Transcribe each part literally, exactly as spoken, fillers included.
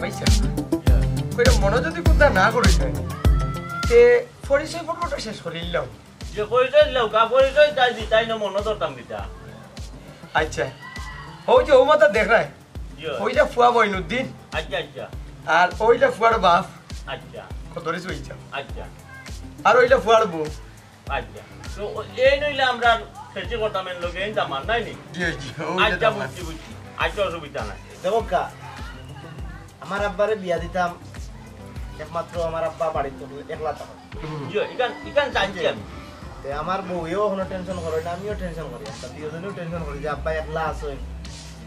পয়সা। কইরা মনো যদি কুন্তা না করি যায়, তে পরিচয় পর্বটা শেষ করি নিলাম। যে পরিচয় দিলাম, কা পরিচয় তাই দিতাই না, মনো ধরতাম দিতা। আচ্ছা, ওই যে ও মাথা দেখ রায়, জি। ওইটা ফুয়া মইনুদ্দিন। আচ্ছা, আচ্ছা। আর ওইটা ফুয়ার বাপ। আচ্ছা। কত রে চইছা? আচ্ছা। আর ওইটা ফুয়ার বউ। আচ্ছা। তো ও-, এই নইলে আমরা ফেসি করতাম এর লগে, এই জামার নাই নি? জি, জি, ওইটা আচ্ছা, তো আমার। বুঝছি, বুঝছি। আচ্ছা, অসুবিধা নাই। দেখো কা, আমার আব্বারে বিয়া দিতাম, একমাত্র আমার আব্বা বাড়িত একলা থাকে। জি, ইখান, ইখান জানছি আমি। তে আমার বউয়েও কোনো টেনশন করে না, আমিও টেনশন করি, আমরা দুইজনেও টেনশন করি যে আব্বা একলা আছে,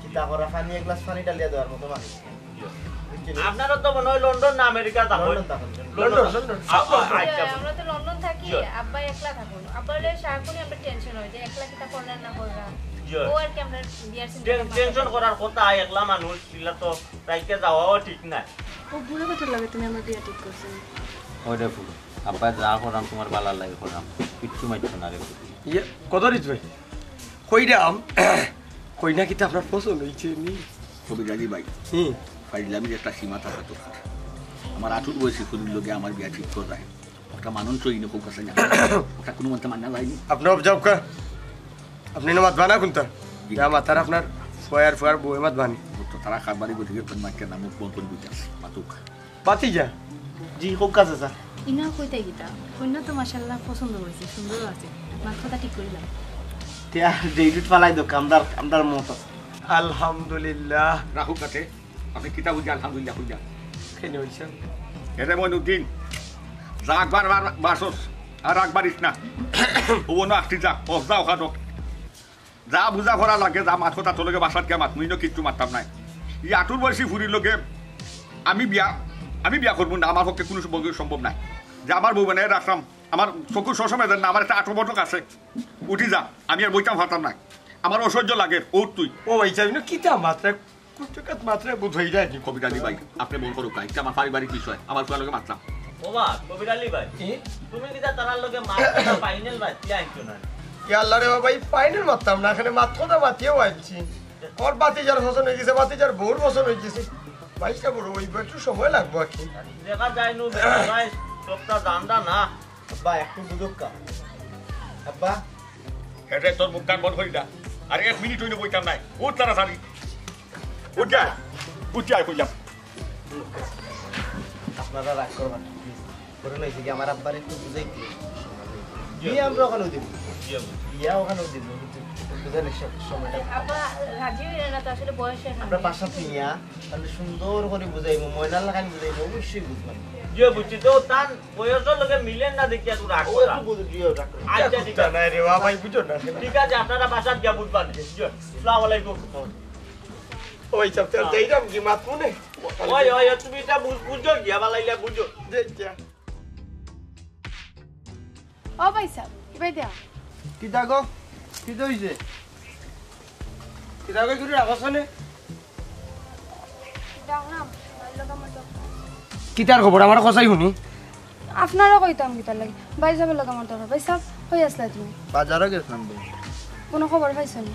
কিতা করা, পানি এক গ্লাস পানি ডালিয়া দেওয়ার মতো মানুষ। জি। বুঝছি নি? আপনারা তো মনে হয় লন্ডন না আমেরিকা থাকেন? লন্ডন থাকেন। London, London. আ-, আ-, আচ্ছা। আমরা তো লন্ডন থাকি, জি। আব্বা একলা থাকেন। আব্বা হলে সারাক্ষণই আমরা টেনশন হয় যে একলা কিতা করলেন না করলেন। জি। ও আর কি আমরা বিয়ার চিন্তা টেন-, ভাবনা টেনশন করি। করার কথা, একলা মানুষ, ইলা তো রাইতে যাওয়াও ঠিক না। ও বুড়া বেটার লগে তুমি আমার বিয়া ঠিক করছো। ওই রে ফুল, আব্বা যা করাম তোমার ভালার লাগি করাম, কিচ্ছু মাইতো না রে ফুল। ইয়ে, কত রিচ ভাই? কইরাম, কইনা কিতা আপনার পছন্দ হইছে নি? কবির আলী ভাই, হুম। ফাইজলামির একটা সীমা থাকা দরকার। আমার আটুর বয়সী ফুরির লগে আমার বিয়া ঠিক করা যায়। একটা মানুষ চইন খুব কাছে না। ওটা কোনো মতে মানা যায়নি। আপনি অবজাব কা? আপনি না মাত বানা কুন্তা? জি। ইয়া মাতার আপনার ফুয়ার ফুয়ার বউয়ে মাত বানি। ও তো তারা কারবারি বসে গিয়ে মারছে না, মুখ বন্ধ করে বসে আছে। মাতুক। বাতি যা। জি, খুব কাছে স্যার। ইনা কইতে গিতা। কইনা তো মাশাআল্লাহ পছন্দ হয়েছে, সুন্দর আছে। মাত কথা ঠিক করিলাম। তে আর ডেইট ফালাই দো, কামদার, কামদার মত আছে। আলহামদুলিল্লাহ। রাখো কাছে। আপনি কিতা বুঝি আলহামদুলিল্লাহ কইলা? কেন হইছে? এরে মইনুদ্দিন, যা একবার বার-, বাসস, আর একবার ইস না। ও বনো আখতি যা, অফ যা ওখানো। যা বুঝা করা লাগে, যা মাত কথা তোর লগে বাসাত গিয়া মাত, মুই ইনো কিচ্ছু মাততাম নাই। ই আটুর বয়সী ফুরির লগে আমি বিয়া, আমি বিয়া করবো না, আমার পক্ষে কোনো সম্ভব, সম্ভব নাই। যে আমার বউ বানাই রাখলাম, আমার চকুর সসমে দেন না, আমার একটা আটো বটক আছে, উঠি যা, আমি আর বইতাম পারতাম না, আমার অসহ্য লাগে, উঠ তুই। ও ভাই সাহেব, ইনো কিতা মাত্রা, কুচকাত মাত্রা বুঝাই যায় নি। কবির আলী ভাই, আপনি মন করুক না, এটা আমার পারিবারিক বিষয়, আমার ফুয়ার লগে মাতলাম। ওবা, কবির আলী ভাই, কি? তুমি কিতা তারার লগে মাত কথা ফাইনাল মাতিয়া আনছো না? ইয়া আল্লাহ রে বাবা, এই ফাইনাল মাততাম না, এখানে মাত কথা মাতিয়াও আনছি। ওর বাতিজার পছন্দ হয়ে গেছে, বাতিজার বউর পছন্দ হয়ে গেছে। বাইশটা বড় হইব, একটু সময় লাগবো আর কি। দেখা যায় নু, দেখা যায় সবটা জানরা না। আব্বা, একটু বুঝুক্কা। আব্বা। হেরে তোর মুখখান বন্ধ করি না। আর এক মিনিট হইলে বইতাম নাই। উঠ তাড়াতাড়ি। উঠ যা। উঠ যা, কইলাম। আপনারা রাগ করবেন না, please। করে লইছি কি, আমার আব্বার একটু বুঝাই দিয়ে। বিয়ে আমরা ওখানেও দিব। বিয়ে আমরা। বিয়ে ওখানেও দিব। কিন্তু একটু বুঝানোর সম-, সময়টা। আব্বা রাজি হইলেন না তো, আসলে বয়স এখন আমরা নেই। বাসা নিয়া তাহলে সুন্দর করে বুঝাইবো, ময়নার লাখান বুঝাইবো, অবশ্যই বুঝবেন। জি, বুঝছি। তো তার বয়সের লগে মিলেন না দেখি একটু রাগ ও করা। একটু বুঝ-, জি, রাগ করা। আচ্ছা, ঠিক আছে। না রে বাবা, ভাই, বুঝো না। ঠিক আছে, আপনারা বাসাত গিয়া বুঝবেন। জি, আসসালামু আলাইকুম। ওই সব তো হ্যাঁ। এইরকম কি মাত মনে? ওই, ওই, ওই, তুমি এটা বুঝ-, বুঝো কি? আবার লাইলে বুঝো। যে, যা। ও ভাই সাহেব, কি ভাই দেয়া? কিতা গো? কিতা হইছে? কিতা গো, একটু রাখো শুনে? ডাকলাম, ভাইর লগে আমার দরকার। কিতার খবর? আমার কথাই শুনি। আপনারও কইতাম কিতার লাগি? ভাই সাহেবের লগে আমার দরকার। ভাই সাহেব, কই আসলা তুমি? বাজারো গেছিলাম বউ। কোনো খবর পাইছো নি?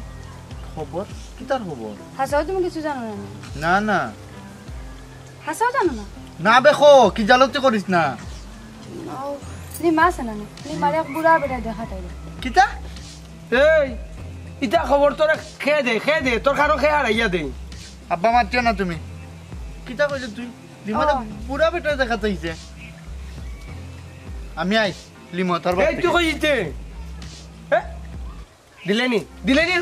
খবর? কিতার খবর? হাছাও তুমি কিছু জানো না নি? না, না। হাছাও জানো না? না বে, খো, কি জালতি করিস না। ও, লিমা আছে না নি? লিমারে এক বুড়া বেটা দেখা তাই। কিতা? এই, ইতা খবর তোরে খে দে, খে দে, তোর কারো খে হারাইয়া দে। আব্বা মাতিও না তুমি। কিতা কইলে তুই? লিমারে ও। বুড়া বেটা দেখা চাইছে। আমি আই, লিমা, তোর বাপ এই তুই থেকে। কই ইতে? হ্যাঁ? দিলেনি? দিলেনি?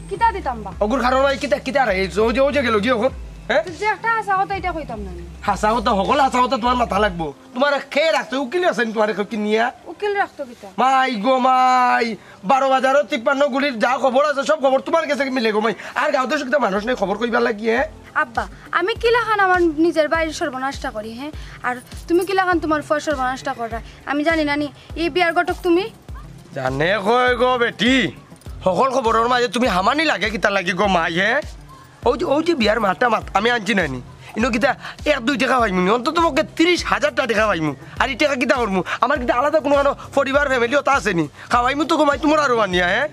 কিতা দিতাম বা? অগুর কারণ ভাই কিতা, কিতা রে? এই যে, ওই যে, ওই যে গেল গিয়ে অখন, হ্যাঁ? যে একটা হাছা কথা ইটা কইতাম না নি। হাছা কথা, হকল হাছা কথা তোমার মাথা লাগবো। তোমার খে রাখছে, উকিল আছে নি তোমার কি নিয়া? উকিল রাখতো কিতা? মাই গো মাই, বারো বাজারো তিপ্পান্ন গুলির যা খবর আছে, সব খবর তোমার গেছে কি মিলে গো মাই? আর গাঁওত শুধু মানুষ নেই খবর কইবার লাগি, হ্যাঁ? আব্বা, আমি কিলাখান আমার নিজের বাড়ির সর্বনাশটা করি, হ্যাঁ? আর তুমি কিলাখান তোমার ফুয়ার সর্বনাশটা কররা? আমি জানি না নি, এই বিয়ার ঘটক তুমি? জানে কই গো বেটি, হকল খবরর মাঝে তুমি হামানি লাগে কিতা লাগি গো মাই, হে? ওই যে, ওই যে বিয়ার মাতটা মাত, আমি আনছি না নি। ইনো কিতা এক দুই টেকা পাইমু নি, অন্তত পক্ষে তিরিশ হাজার টেকা পাইমু। আর ই টেকা কিতা করমু? আমার কিতা আলাদা কোনো কানো পরিবার family ওটা আছে নি? খাওয়াইমু তো গো মাই তুমার আরো আনিয়া, হে?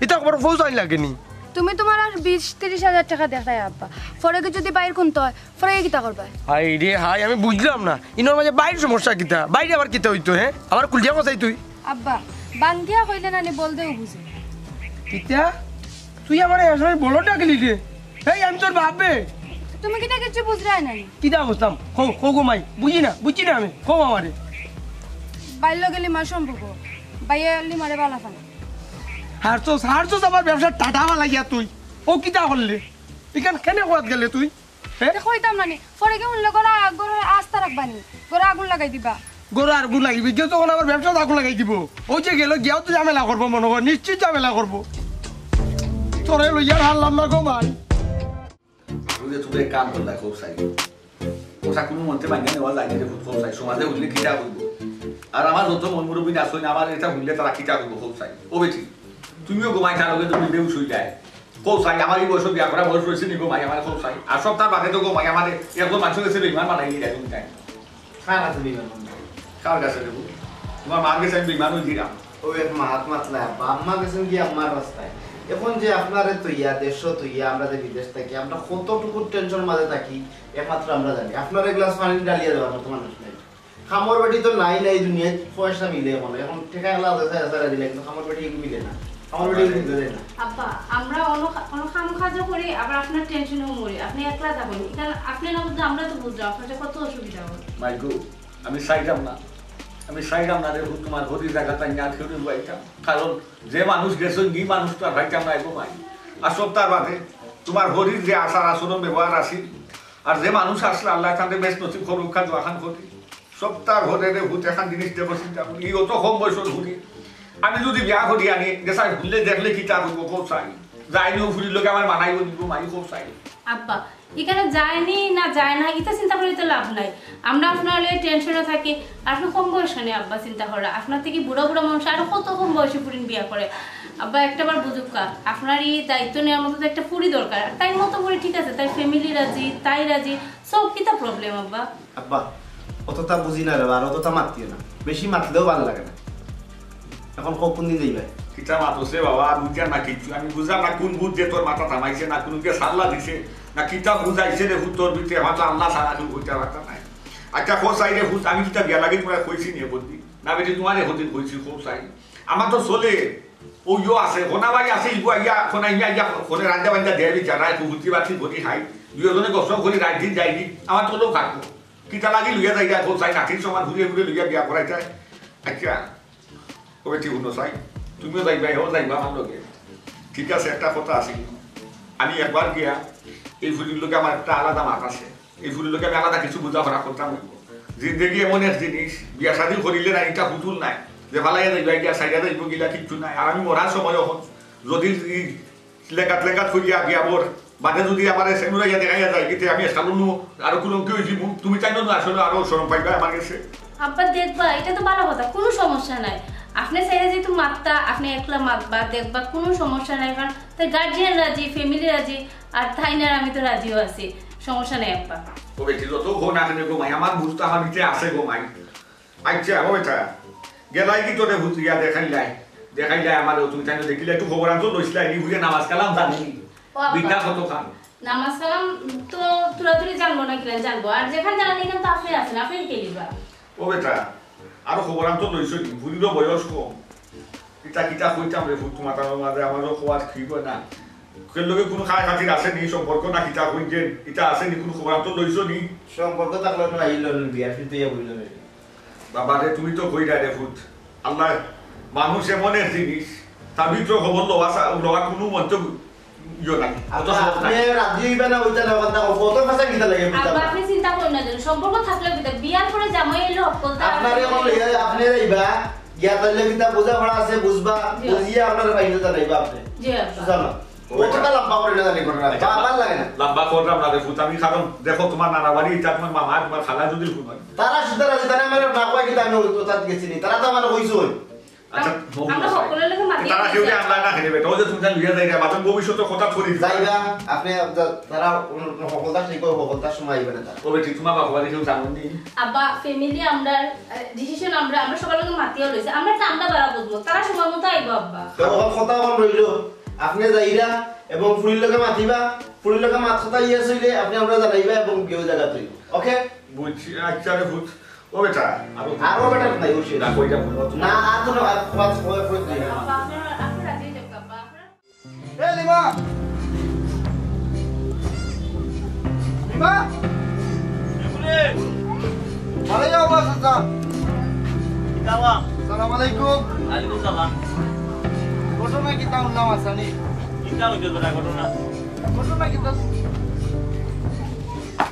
ইতা খবর ফৌজ আইন লাগে নি। তুমি তুমার আর বিশ তিরিশ হাজার টেকা দেখরায় আব্বা, পরে গি যুদি বাইর কুন্তা অয়, পরে গি কিতা করবায়? হায় রে হায়, আমি বুঝলাম না, ইনোর মাঝে বাইর সমস্যা কিতা? বাইরে আবার কিতা অইতো, হে? আবার খুলিয়া কছাই তুই। আব্বা, বাঙ্গিয়া কইলে নানি বলদেউ বুঝে। কিতা? তুই আমারে এ সময় বলদ ডাকলি রে? এই, আমি তোর বাপ বে। তুমি কিতা কিচ্ছু বুঝরায় নানি? কিতা বুঝতাম? কও, কও গো মাই, বুঝি না, বুঝি না আমি, কও আমারে। বাইর লগে লিমার সম্পর্ক, বাইয়ে লিমারে বালা পায় না। হারছস, হারছস আমার ব্যবসার টাটা ফালাইয়া তুই। ও কিতা করলে? ইখান কেনে কওয়াত গেলে তুই? হে? তে কইতাম নানি, পরে গি হুনলে ঘরো, ঘরো আস্তা রাখবানি, ঘরো আগুন লাগাই দিবা। ঘরো আগুন লাগিবি, কেউ তখন আমার ব্যবসাত আগুন লাগাই দিব। ওই যে গেল, গিয়াও তো ঝামেলা করবো মনে কর, নিশ্চিত ঝামেলা করবো। তোরে লইয়া আর হারলাম না গো মাই। বুঝলে, তুমি এক কাম করলা, খুব চাই। ওটা কোনো মতে মানিয়ে নেওয়া যায় না রে, খুব চাই। সমাজে উঠলে কিতা করবো? আর আমার যত মন মুরব্বী না শুনে, আমার এটা উঠলে তারা কিতা করবো, খুব চাই। ও বেটি, তুমিও ঘুমাই থাকো, তুমি বেউস হয়ে যায়। কও চাই, আমার এই বয়সে বিয়া করা বয়স হয়েছে নি গো মাই, আমার কও চাই। আর সব তার বাদে তো গো মাই, আমারে একজন মানুষের কাছে বেইমান বানাই নিয়ে যায় তুমি তাই। কার কাছে বেইমান বানাই? কার কাছে দেবো? তোমার মার কাছে আমি বেইমান হয়ে দিলাম। ও এক মাত মাতলা, আব্বা, আম্মা গেছেন কি আম্মার রাস্তায়। এখন যে আপনারে তইয়া, দেশ তইয়া, আমরা যে বিদেশ থাকি, আমরা কতটুকু টেনশন মাঝে থাকি, একমাত্র আমরা জানি। আপনার এক গ্লাস পানি ডালিয়া দেওয়ার মতো মানুষ নাই। কামর বেটি তো নাই নাই দুনিয়াত, পয়সা মিলে এখন। এখন টেকা একলা আছে, আছে, আছে, দিলে, কিন্তু কামর বেটি এগু মিলে না। কামর বেটি এগু মিলে না। আব্বা, আমরা অন্য কা-, অন্য কাম কাজও করি, আবার আপনার টেনশনেও মরি। আপনি একলা থাকেন। এখানে আপনি না বুঝলে আমরা তো বুঝলাম, আপনার যে কত অসুবিধা হয়। মাইগো, আমি চাইলাম না, আমি চাইলাম না রে, তোমার হরির জায়গা তাই আর কেউ পাইতাম। কারণ যে মানুষ গেছে, নি মানুষ তো আর পাইতাম না, এগো মাই। আর সব তার বাদে তোমার হরির যে আচার আচরণ ব্যবহার আছে, আর যে মানুষ আসলে আল্লাহ তাদের বেশ নসিব করুক, খান দোয়া খান করি। সব তার ঘরে রে ভূত এখান জিনিস দেখো, চিন্তা করি, এই অত কম বয়সের ঘুরে। আমি যদি বিয়া করি আনি, দেশায় ঘুরলে দেখলে কিতা করবো, কও চাই। যাইনি ফুরির লোকে আমার মানাইব দিব, মাই কও চাই। আব্বা, এখানে যায়নি না যায় না, এটা চিন্তা করে তো লাভ নাই। আমরা আপনার লগে টেনশনে থাকি, আপনি কম বয়স কেনে আব্বা চিন্তা করা? আপনার থেকে বুড়া বুড়া মানুষ আরো কত কম বয়সী ফুরিন বিয়া করে। আব্বা, একটা বার বুঝুক্কা, আপনার এই দায়িত্ব নেওয়ার মতো তো একটা ফুরি দরকার। আর তাই মতো করে ঠিক আছে, তাই ফ্যামিলি রাজি, তাই রাজি, সব কিতা প্রবলেম আব্বা? আব্বা, অতটা বুঝি না রে বা, আর অতটা মাতিও না, বেশি মাতলেও ভালো লাগে না। এখন কখন দিন যাইবে? কিতা মাতছে বাবা, আর বুঝলাম না কিচ্ছু। আমি বুঝলাম না কোন ভূত যে তোর মাথা থামাইছে, না কোন কে সাল্লা দিছে, না কিতা বুঝাইছে রে ভূত তোর ভিতরে। আমার তো আল্লাহ ছাড়া কেউ কইতে পারতাম নাই। আচ্ছা, খোঁজ চাই রে ভূত, আমি কিতা বিয়া লাগি তোমার কইছি নিয়ে বলবি না বেটি, তোমার এখন দিন কইছি খোঁজ চাই। আমার তো চলে ওইও আছে, হোনা ভাই আছে, ইগু আইয়া, হোনা ইয়া আইয়া, হোনে রান্দা বান্দা দেয় বিচার, রায় কুকুতি বাতি ঘটি খাই, দুজনে গসম করি রাত দিন যাইনি, আমার তো লোক থাকবো। কিতা লাগি লইয়া যাই, খোঁজ চাই, নাতির সমান ঘুরিয়ে ঘুরিয়ে লইয়া বিয়া করাই যায়। আচ্ছা, ও বেটি, হুনো চাই, তুমিও যাইবা, এও যাইবা আমার লগে। ঠিক আছে, একটা কথা আছে, আমি একবার গিয়া এই ফুলির লগে আমার একটা আলাদা মাত আছে। এই ফুলির লগে আমি আলাদা কিছু বুঝাপড়া করতাম হইব। জিন্দেগি এমন এক জিনিস, বিয়া শাদী করিলে না, এটা পুতুল নাই যে ফালাইয়া যাইবা, গিয়া সাইডা যাইব, গিলা কিচ্ছু নাই। আর আমি মরার সময় এখন যদি এই লেকাত লেকাত করিয়া বিয়া বর বাদে যদি আমার সেনুরাইয়া দেখাইয়া যায়, কিতে আমি সালুনু আরো কুলঙ্কি হয়ে যাবো। তুমি তাই না আসলে আরো শরম পাইবা আমার কাছে। আব্বা, দেখবা, এটা তো ভালো কথা, কোনো সমস্যা নাই। আপনি চাইলে যেহেতু মাততা, আপনি একলা মাতবা, দেখবা, কোনো সমস্যা নাই। কারণ তাই গার্জিয়ান রাজি, ফ্যামিলি রাজি, আর তাই না আমি তো রাজিও আছি, সমস্যা নাই আব্বা। ও বেটি, যত হো না কেন গো মাই, আমার বুঝতে আমার ভিতরে আছে গো মাই। আচ্ছা, ও বেটা, গেলাই কি তোরে ভূত ইয়া দেখাইলাই? দেখাইলাই আমারে, তুমি তাই না দেখিলে একটু খবর আনতো, লইছিলাই, নি বুঝে নামাজ কালাম জানি। ও আব্বা। বিদ্যা কত খান? নামাজ কালাম তো তুরাতুরি জানবো না কিনা জানবো, আর যেখান জানা নেই তো আপনি আছেন, আপনি কে লিবা? ও বেটা, আরো খবর আনতো লইছো নি? বুড়িরও বয়স কম। কিতা কিতা কইতাম রে, ভূত মাতানোর মাঝে আমারও খোয়ার ঠিক হয় না। কেউ লগে কোনো খায় খাতির আছে নি, সম্পর্ক না কিতা কই যে, এটা আছে নি, কোনো খবর আনতো লইছো নি? সম্পর্ক থাকলে না আইল নি, বিয়ার ফিরতে ইয়া বলল নি। বাবা রে, তুমি তো কইরা রে ভূত। আল্লাহ, মানুষ এমন এক জিনিস, তার ভিতরে খবর লওয়া সা-, লওয়া কোনো মন্ত্র ইয়ে নাই। অত আচ্ছা, সহজ নাই। আপনি রাজি হইবেন না, ওইটা না, কথা, কত কথা কিতা লাগে, বুঝলাম আব্বা, না। আপনি চিন্তা করেন না যেন, সম্পর্ক থাকলে কিতা, বিয়ার পরে জামাই এলে হক কথা। আপনার এখন লইয়া, আপনি যাইবা, গিয়া তাইলে কিতা বোঝাপড়া আছে, বুঝবা, জি। বুঝিয়া আপনার বাইরে জানাইবা আপনি। জি, আব্বা। সুজানা। ও, কতটা লম্বা করে না জানি ঘটনা। আচ্ছা, ভালো লাগে না। লম্বা করলাম না রে পুত, আমি কারণ দেখো, তোমার নানা বাড়ি, এটা তোমার মামা, তোমার খালা যদি শুনো। তারা শুধু রাজি, তারা আমার না কয়, কিন্তু আমি ওই কোথাও গেছি নি। তারা তো আমার হইছে ওই। আচ্ছা, আম-, বউ আমরা বসাই। সকলের লগে মাতিয়ে তারা কেউ নিয়ে আমরা না খেলে বেটা, ওই যে তুমি যা লইয়া যাই রে, বাদে ভবিষ্যতে কথা করি দিবা। যাইবা, আপনি যা-, তারা অন্য কোনো হকলদার সেই করে হকলদার সময় আইবে না তারা। ও বেটি, তোমার বাবা বাড়ি কেউ জানো নি? আব্বা, ফ্যামিলি আমরা, আহ, ডিসিশন আমরা, আমরা সবার লগে মাতিয়া লইছি। আমরা একটা আমরা বাড়া বুঝবো, তারা সময় মতো আইবো আব্বা। তো ওর কথা এখন রইলো, আপনি যাইরা, এবং ফুরির লগে মাতিবা, ফুরির লগে মাত কথা ইয়ে হইলে আপনি আমরা জানাইবা এবং বিয়েও জায়গা তুই। ওকে? বুঝছি, আচ্ছা রে ভূত। ও বেটা, আরো আরো বেটা নাই, ও শেষ। না, কইটা ভূত। না, আর তো না, আর পাঁচ, ছয়, ছয়, দুই। বাবা, আপনারা, আপনারা রাজি হয়ে যান, বাবা, আপনারা এ লিমা! লিমা! আরে যাও বাস, আচ্ছা। কিতা বা? সালাম আলাইকুম। ওয়ালাইকুম সালাম। ঘটনা কিতা হুনলাম আসানি? কিতা হইছে তোরা ঘটনা? ঘটনা কিতা?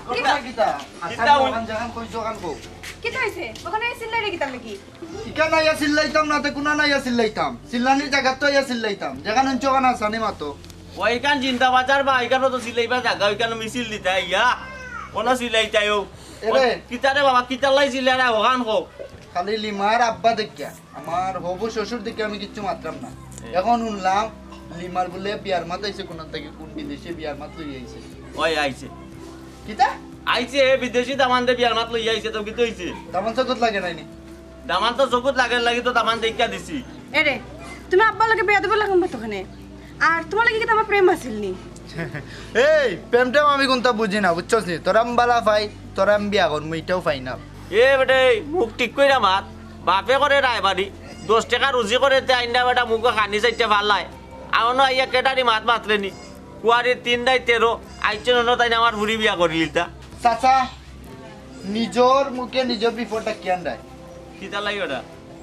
ঘটনা কিতা? আসানি কিতা হইল? ওখান জাগান কই, জাগান কো? কিতা হইছে? ওখানে চিল্লাইরে কিতার লাগি? ইখান আইয়া চিল্লাইতাম না, তে কুনান আইয়া চিল্লাইতাম? চিল্লানির জাগাত তো আইয়া চিল্লাইতাম। যেখান হুনছো ওখান আসানি মাতো। ওইখান জিন্দাবাজার বা ওইখানো তো চিল্লাইবা জাগা, ওইখানো মিছিল দিতা আইয়া। কোনো চিল্লাইতাইও। এরে। কিতারে বাবা, কিতার লাগি চিল্লাইরা ওখান কও। খালি লিমার আব্বা দেখিয়া, আমার হবু শ্বশুর দেখিয়া আমি কিচ্ছু মাতরাম না। এ। এখন হুনলাম লিমার বুলে বিয়ার মাত আইছে কুনান থাকি, কুন বিদেশে বিয়ার মাত লই আইছে। ওই আইছে। কিতা? আইছে, বিদেশি দামান্দে বিয়ার মাত লই আইছে, তো কিতা হইছে? দামান চকুত লাগে নাইনি? দামান তো চকুত লাগের লাগি তো দামান দেখিয়া দিছি। এরে, তুমি আব্বার লগে বিয়া দিবার লাগি মাতো কেনে? আর তোমার লাগি কিতা আমার প্রেম আছিল নি? এই, প্রেম টেম আমি কুনতা বুঝি না, বুঝছস নি? তোরে আমি বালা পাই, তোরে আমি বিয়া করমু, ইটাও পাই না। এ বেটা, এই মুখ ঠিক কইরা মাত। বাপে করে রায়বাড়ি, দশ টেকা রুজি করে তে আইন্না বেটা মুখো খানি চাইতে পারলায়। আউনো আইয়া কেটারি মাত মাতরে নি। কুয়ারি তিন নাই তেরো, আইছে নন তাইন আমার ফুরি বিয়া করিলিতা। চাচা, নিজর মুখে নিজর বিপদটা কিয়ান দেয়? কিতার লাগি ওটা?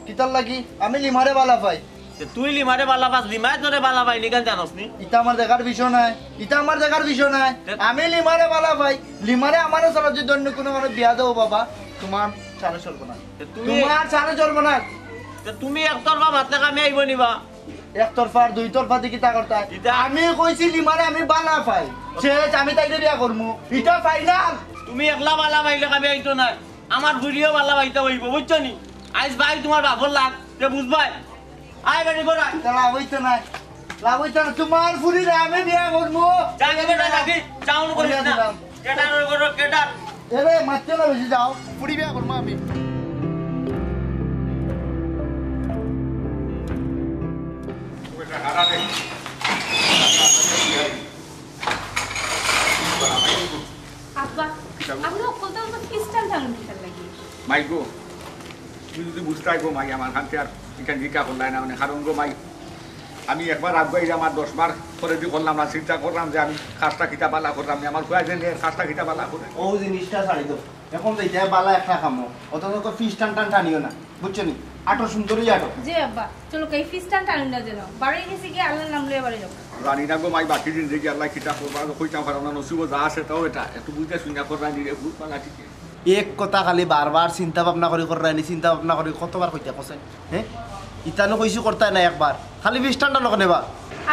কিতার লাগি? আমি লিমারে বালা পাই। তে তুই লিমারে বালা পাস, লিমায় তোরে বালা পাইনি কেন জানোস নি? ইটা আমার দেখার বিষয় নাই, ইটা আমার দেখার বিষয় নাই। তে আমি লিমারে বালা পাই, লিমারে আমারে ছাড়া যদি অন্য কোনো কারো বিয়া দেও বাবা, তোমার সারে চলবো না। তে তুমি তোমার সারে চলবো না। তে তুমি একতরফা মাতলে কামে আইবো নি বা? একতরফার দুই তরফা দি কিতা করতায়? ইটা আমি কইছি লিমারে আমি বালা পাই। শেষ, আমি তাইরে বিয়া করমু। ইটা ফাইনাল। তুমি একলা বালা পাইলে কামে আইতো না। আমার ফুরিও বালা পাইতা অইবো, বুঝছো নি? আইজ ভাই তোমার বাপর লাগ, তে বুঝবায়। আয় বেটি, ঘর আয়। ইটা লাভ অইতো না। লাভ অইতো না। তোমার ফুরিরে আমি বিয়া করমু। যাবি বেটা, যাবি। চাউন করিস কইয়া না। দিলাম। কেটার ওর ঘর, কেটার। এরে, মাতিও না বেশি, যাও। ফুরি বিয়া করমু আমি। আব্বা, কিতা গো? আপনি হক্কলতা তো খ্রিস্টান ধর্ম কিতার লাগি? মাই গো, তুমি যদি বুঝতায় গো মাই, আমার কাছে আর ইটা জিকা করলাই না, মানে, কারণ গো মাই, আমি একবার আগুয়াই আমার দশ বার করে দি করলাম না, চিন্তা করলাম যে আমি কাজটা কিতা বালা করলাম না, আমার কয়া যে নে, কাজটা কিতা বালা করে। ও জিনিসটা ছাড়ি দাও। এখন যাইতে বালা একটা কামো, অত তো ফিস টান টান টানিও না, বুঝছো নি? আটো সুন্দরী আটো। জি আব্বা, চলো, এই ফিস টান টানুন না যেন। বাড়ি গেছি গিয়া আল্লাহর নাম লইয়া বাড়ি যাও। জানি না গো মাই, বাকি জিন্দেগি আল্লাহ কিতা করবা, কইতাম পারো না, নসিবো যা আছে তাও এটা। একটু বুঝতে শুনিয়া করবা নি রে, ভূত পালা ঠিক। এক কথা খালি বারবার চিন্তা ভাবনা করি কররায় নি, চিন্তা ভাবনা করি কতবার কইতা কছেন, হ্যাঁ? ইতানো কইছি করতায় না একবার, খালি ফিস টান টানো কেনে বা?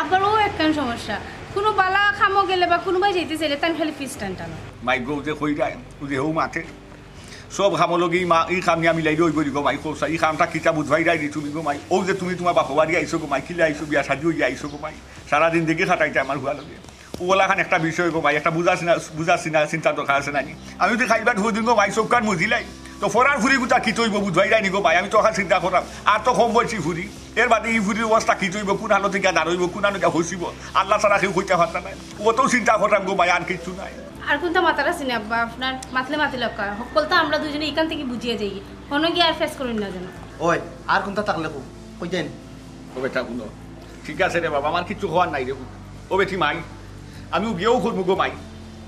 আব্বার ও একখান সমস্যা, কোনো বালা কামো গেলে বা কোনো বায় যাইতে চাইলে তান খালি ফিস টান টানো। মাই গো, যে কইরায়, ও যে হউ মাতে, সব কামো লগে ই মা-, ই কাম নিয়া মিলাইলে অইবো নি গো মাই, কও চাই, ই কামটা কিতা বুঝবায় রায় নি তুমি গো মাই? ও যে তুমি তোমার বাপর বাড়ি আইছো গো মাই, কিলা আইছো, বিয়া শাদি অইয়া আইছো গো মাই, সারা জিন্দেগি খাটাইতে আমার হুয়া লগে। ওলাখান একটা বিষয় গো ভাই, একটা বুঝা চিনা, বুঝা চিনা চিন্তা দরকার আছে নানি? আমি যদি খাইবার দুদিন গো ভাই, চোখ কান মুজিলাই, তো ফরার ফুরি গুতা কিতা অইবো বুঝবায় রায় নি গো ভাই, আমি তো অখান চিন্তা করলাম, আর তো কম বয়সী ফুরি, এর বাদে ই ফুরির অবস্থা কিতা অইবো, কোন হালত গিয়া দাঁড়াইবো, কোন হালত গিয়া হসিবো, আল্লাহ ছাড়া কেউ কইতা পারতা নায়। অত চিন্তা করলাম গো ভাই, আর কিচ্ছু নাই। আর কুনতা মাতার আছে নি আব্বা আপনার? মাতলে মাতিলাউক্কা, হক্কলতা আমরা দুইজনে ইখান থাকি বুঝিয়া যাই, হনো গিয়া আর ফেস করইন না যেন। ওই, আর কুনতা থাকলে কও, কই যাইন? ও বেটা, হুনো। ঠিক আছে রে বাবা, আমার কিচ্ছু কওয়ার নাই রে। ও বেটি মাই, আমি উগিয়েও করমু গো মাই।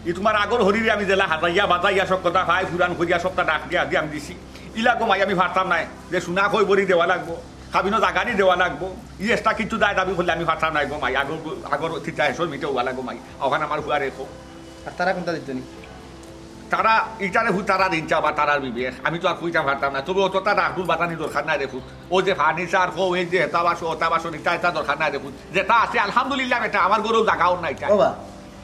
ই তোমার আগর হরিরে আমি যেলা হাজাইয়া বাজাইয়া সব কথা ভাই ফুরান করিয়া সবটা ডাক দিয়া দিয়া আমি দিছি। ইলা গো মাই আমি পারতাম নায় যে সোনা কই বড়ি দেওয়া লাগবো, কাবিনো জাগানি দেওয়া লাগবো। ই এক্সট্রা কিচ্ছু দায় দাবি করলে আমি পারতাম নায় গো মাই। আগর, আগর থিতা হেসর মিটে ওয়ালা গো মাই। অখান আমার হুয়ারে কও। আর তারা কুনতা দিত নি? তারা ইটারে ফুত তারা দিন চা বা তারার বিবেক, আমি তো আর কইতাম পারতাম না। তবে অতটা রাখুর বাতানি দরকার নাই রে ফুত। ও যে ফার্নিচার কও, এই যে হেতা বাসো, ওতা বাসো, ইটা ইটা দরকার নাই রে ফুত। যেটা আছে আলহামদুলিল্লাহ বেটা, আমার ঘরেও জাগাও নাই ইটা। ও বা,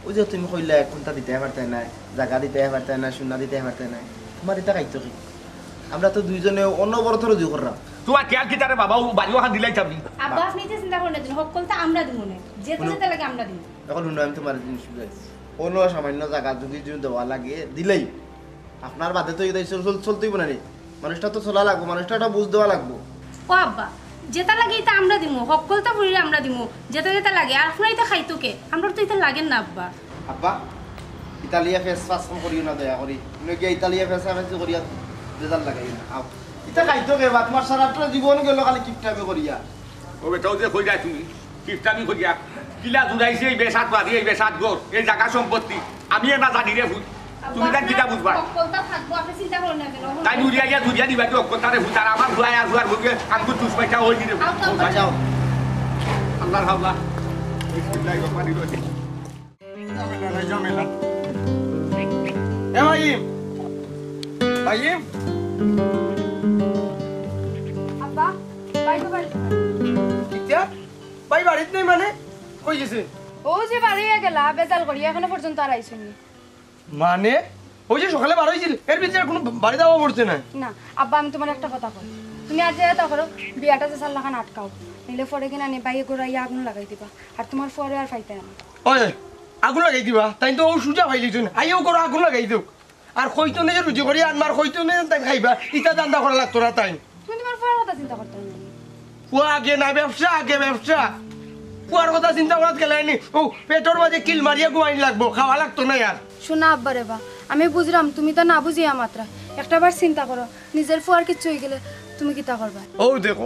ওই যে তুমি কইলা কুনতা দিতে পারতায় নায়, জাগা দিতে পারতায় নায়, সোনা দিতে পারতায় নায়, তোমার ইটা খাইতো কি? আমরা তো দুইজনে অনবরত রুজি কররাম। তোমার খেয়াল কিতা রে বাবা, ও বাড়ি অখান দিলাইতাম নি। আব্বা, আপনি যে চিন্তা করইন না, হক্কলতা আমরা দিমু নে, যেটা হুনো। যেটা লাগে আমরা দিমু। এখন হুনো, আমি তোমার জিনিস বুঝাইছি। অন্য সামান্য জাগা যদি, যদি দেওয়া লাগে, দিলেই আপনার বাদে তো এই চল-, চল-, চলতেই না রে। মানুষটা তো চলা লাগবো, মানুষটা একটা বুঝ দেওয়া লাগবো। ও আব্বা, যেটা লাগে ইটা আমরা দিমু, হক্কলতা ফুরিরে আমরা দিমু, যেটা যেটা লাগে। আর আপনার ইটা খাইতো কে? আমরার তো ইটা লাগের না, আব্বা। আব্বা, ইতালিয়া ফেস ফাস কম করিও না, দয়া করি। মনে গিয়া ইতালিয়া ফেস ফাস করিয়া বেজার লাগাই না। আও। ইটা খাইতো কে বা? তোমার সারাটা জীবন গেল খালি কিপটামি করিয়া। ও বেটা, ও যে কই যায় তুমি? কিপটামি করিয়া? কিলা জুড়াইছে এই বেসাত বাড়ি, এই বেসাত ঘর, এই জাগা সম্পত্তি? আমি এ না জানি রে ভুল। তুমি তার কিতা বুঝবা? হক্কলতা থাকবো, আপনি চিন্তা করুন না কেন? তাই নুরিয়া গিয়া জুড়িয়া দিবা কি হক্কলতা রে ভুল? আর আমার ফুয়ায় আর ফুয়ার বউয়ে আঙ্গুর চুষ পাইতা হই দিলে। আও তো, আও তো। আল্লাহর হাওলা। বিসমিল্লাহির রহমানির রহিম। ঝামেলা নাই, ঝামেলা। এ ভাইম, ভাইম। আব্বা, ভাই তো বাড়িত নাই। কিতা? ভাই বাড়িত নাই মানে? কই গেছে? ও যে বাড়িয়া গেলা, বেজাল করিয়া এখনো পর্যন্ত আর আইছইন নি। মানে? ওই যে সকালে বার হইছিল, এর ভিতরে কোনো বাড়ি যাওয়া পড়ছে না। না, আব্বা, আমি তোমার একটা কথা কই। তুমি আর যে তা করো, বিয়াটা যে সাল্লাখান আটকাও। নিলে পরে কিনা নি ভাইয়ে ঘরে আইয়া আগুন লাগাই দিবা। আর তোমার পরে আর পাইতায় না। ওই, আগুন লাগাই দিবা? তাইন তো ও সুজা পাইলিছইন। আইয়াও করো, আগুন লাগাই দেউক। আর কইতো না যে রুজি করি আনবার, কইতো না যে তাইন খাইবা। ইতা ধান্দা করা লাগতো না তাইন। তুমি তোমার ফুয়ার কথা চিন্তা করতে না। ফুয়া আগে না, ব্যবসা আগে, ব্যবসা। ফুয়ার কথা চিন্তা করাত গেলে নি, ও পেটর মাঝে কিল মারিয়া ঘুমাইন লাগবো, খাওয়া লাগতো না আর। শোনা আব্বা রে বা, আমি বুঝলাম তুমি তো না বুঝিয়া মাতরায়। একটা বার চিন্তা করো, নিজের ফুয়ার কিচ্ছু হয়ে গেলে তুমি কিতা করবা? ও দেখো,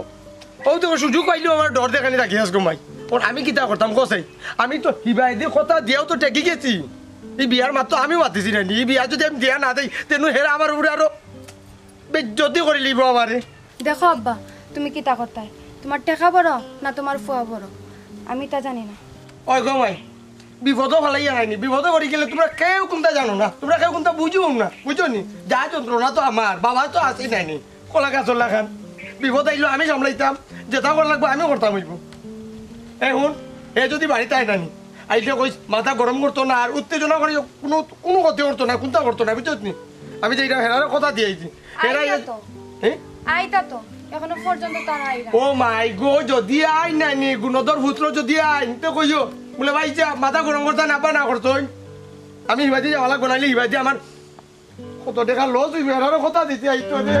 ও দেখো, সুযোগ পাইলেও আমার ডর দেখানি রাখি আস ঘুমাই। ওর আমি কিতা করতাম কসাই? আমি তো হিবায়দি কথা দিয়াও তো ঠেকি গেছি। এই বিয়ার মাত তো আমি মাতিছি না নি, এই বিয়া যদি আমি দিয়া না দেই, তেনু হেরা আমার উপরে আরো বেজ্জতি করি লিব আমারে। দেখো আব্বা, তুমি কিতা করতায়? তোমার টেকা বড় না তোমার ফুয়া বড়? আমি তা জানি না। ওই গো মাই, বিপদও ফালাইয়া নাইনি, বিপদও করি গেলে তোমরা কেউ কোনটা জানো না, তোমরা কেউ কোনটা বুঝো না, বুঝছো নি? যা যন্ত্রণা তো আমার, বাবা তো আছেই নাইনি, কলা গাছর লাখান। বিপদ আইলো আমি সামলাইতাম, যেটা করা লাগবো আমি করতাম হইব। এখন এ যদি বাড়িত আয় নানি, আইলে কইস মাথা গরম করতো না, আর উত্তেজনা করি কোনো, কোনো ক্ষতি করতো না, কোনটা করতো না, বুঝছো নি? আমি যে এটা হেরারে কথা দিয়ে আইছি। হেরা আইতা তো। হ্যাঁ? আইতা তো। এখনো পর্যন্ত তারা আইরা। ও মাই গো, যদি আই নানি, গুণধর পুত্র যদি আই, তে কইও, বলে, "ভাই যা, মাথা গরম করতা না, বা না করতই।" আমি হিবাদি যাওয়া লাগবো, নাইলে হিবাদি আমার কত টেকা লস হইবে, হেরারে কথা দিতে আইতো রে।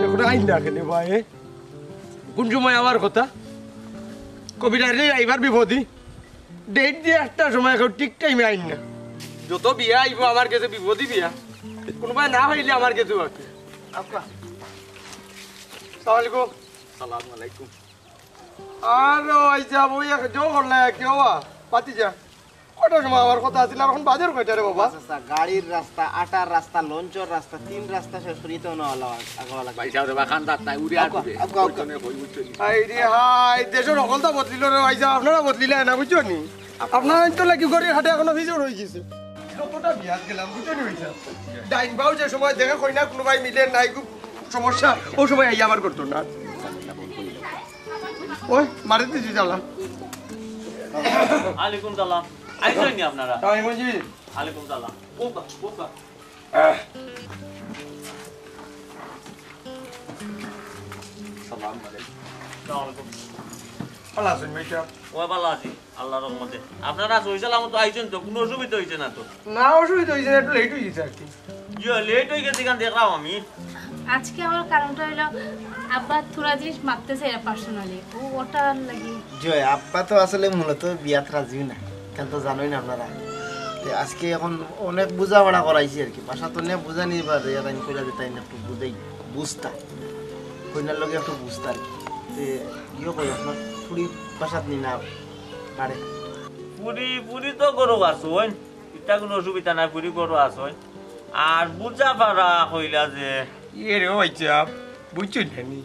এখন আইন না কেনে ভাই? কোন সময় আমার কথা? কবিরাজ রে, আইবার বিপদই। ডেট দিয়ে একটা সময় কেউ ঠিক টাইমে আইন না। যত বিয়া আইবো আমার গেছে বিপদই বিয়া। কোনোবায় না পাইলে আমার গেছে বাকি। আব্বা। সালাম আলাইকুম। সালাম আলাইকুম। আরে ওই যা বই এক জো করলে কেউ বাতি যা। কটার সময় আমার কথা আছিল, আর এখন বাজার কয়টা রে বাবা? আচ্ছা, আচ্ছা, গাড়ির রাস্তা, আটার রাস্তা, লঞ্চর রাস্তা, তিন রাস্তা শেষ করি তো না হলো, আগে হলো। ভাই সাহেব, রে বাখান দাঁত নাই, উড়ে আর আউক্কা, দিবে। আউক্কা, আউক্কা। ওই জন্য কই উঠছে নি? এই রে হাই, দেশের হকলতা বদলিল রে ভাই সাহেব, আপনারা বদলিলে না, বুঝছো নি? আপনারা তো লাগি গড়ি হাটে এখনো ভিজে রয়ে গেছে। যতটা বিয়াত গেলাম, বুঝছো নি ভাই সাহেব? ডাইন বাউ যে সময় দেখে কই না, কোনো ভাই মিলে নাই, খুব সমস্যা, ও সময় আইয়া আবার করতো না। ওই, মারে দিছি জ্বালা। আলাইকুম সালাম। আইছেন নি আপনারা? তাই বুঝি? আলাইকুম সালাম। ওকা, ওকা। আহ। সালাম আলাইকুম। সালাম আলাইকুম। ভালো আছেন ভাই সাহেব? ও ভালো আছি, আল্লাহর রহমতে। আপনারা সহি সালামত আইছেন তো, কোনো অসুবিধা হইছে না তো? না, অসুবিধা হইছে না, একটু লেট হয়ে গেছে আর কি। ইয়ো, লেট হয়ে গেছে, এখান দেখলাম আমি। আজকে আমার কারণটা হইলো, আব্বা থুড়া জিনিস মারতে চাই পার্সোনালি, ও ওটার লাগি। জয়, আব্বা তো আসলে মূলত বিয়াত রাজিও না, কেন তো জানোই না আপনারা। তে আজকে এখন অনেক বুঝাপড়া করাইছি আর কি, বাসা তো নিয়ে বুঝা নিয়ে বা রে, তাই কইলা যে তাই একটু বুঝাই, বুঝতা, কইনার লগে একটু বুঝতা আর কি। তে ইয়ে কই আপনার ফুড়ি বাসাত নি না পারে? ফুড়ি, ফুড়ি তো গরু আছে, ওই ইটা কোনো অসুবিধা নাই, ফুড়ি গরু আছে, ওই। আর বুঝাপড়া কইলা যে ইয়ে রে, ওই যে আপ-, বুঝছো না নি?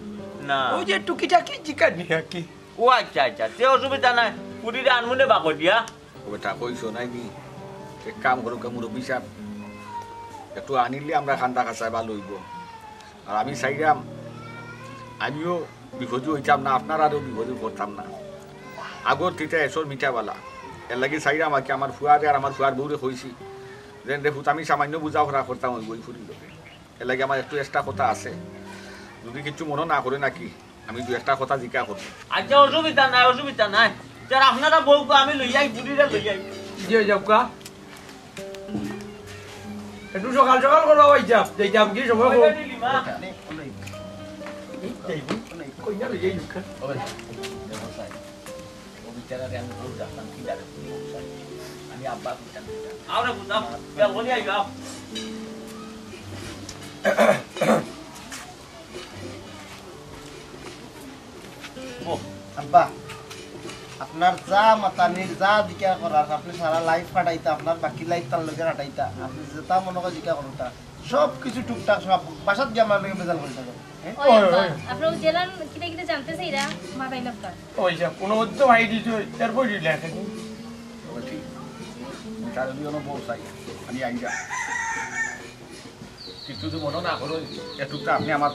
না। ওই যে টুকিটাকি জিকার নি আর কি। ও আচ্ছা, আচ্ছা, তে অসুবিধা নাই, ফুড়িরে আনমুনে বাকো দিয়া। ও বেটা, কইছো নাই নি? এক কাম করুক, মুরব্বি সাহেব, একটু আনিলে আমরা খান্দা খাসায় ভালো হইব। আর আমি চাইরাম, আমিও বিপদী হইতাম না, আপনারারও বিপদী করতাম না। আগর তিতা এসর মিঠা বালা। এর লাগি চাইরাম আর কি, আমার ফুয়ারে আর আমার ফুয়ার বউরে কইছি, যে রে পুত, আমি সামান্য বুঝাপড়া করতাম ওই, ওই ফুড়ির লগে। এর লাগি আমার একটু এক্সট্রা কথা আছে, যদি কিছু মনে না করে নাকি, আমি দু একটা কথা জিকা করব। আচ্ছা, অসুবিধা নাই, অসুবিধা নাই। স্যার, আপনারা বউকে আমি লই আই, বুড়িরে লই আই। জি, ওই যাবো গা। একটু সকাল সকাল করবা, ওই যাব, যাইতাম কি সময় কম। এই যাইবো। কই না, ওই যাই ঢুকা। ও বিচারারে আমি বউ ডাকতাম, কি ডাকে? আমি আব্বা কইতাম। আরে বুঝাম, বলি আইবা। ও, আব্বা, আপনার যা মাতানির, যা জিকার করার, আপনি সারা life কাটাইতা, আপনার বাকি life তার লগে কাটাইতা। আপনি যেটা মনে করে জিকার করুন তা। সব কিছু টুকটাক সব বাসাত গিয়া আমার লগে বেজাল করে থাকো। হ্যাঁ? ওই আব্বা, ওই। আপনার জেলার কিতা কিতা জানতে চাইরা, মাতাই লাগতা। ওই যে কোনো উদ্যোগ আই দিছে, এরপর রিল্যাক্স। ওকে, ঠিক। আমি তাহলে দুই জনও বউ চাই। আমি আই যা। কিছু যদি মনে না করো, একটুকটা আপনি আমার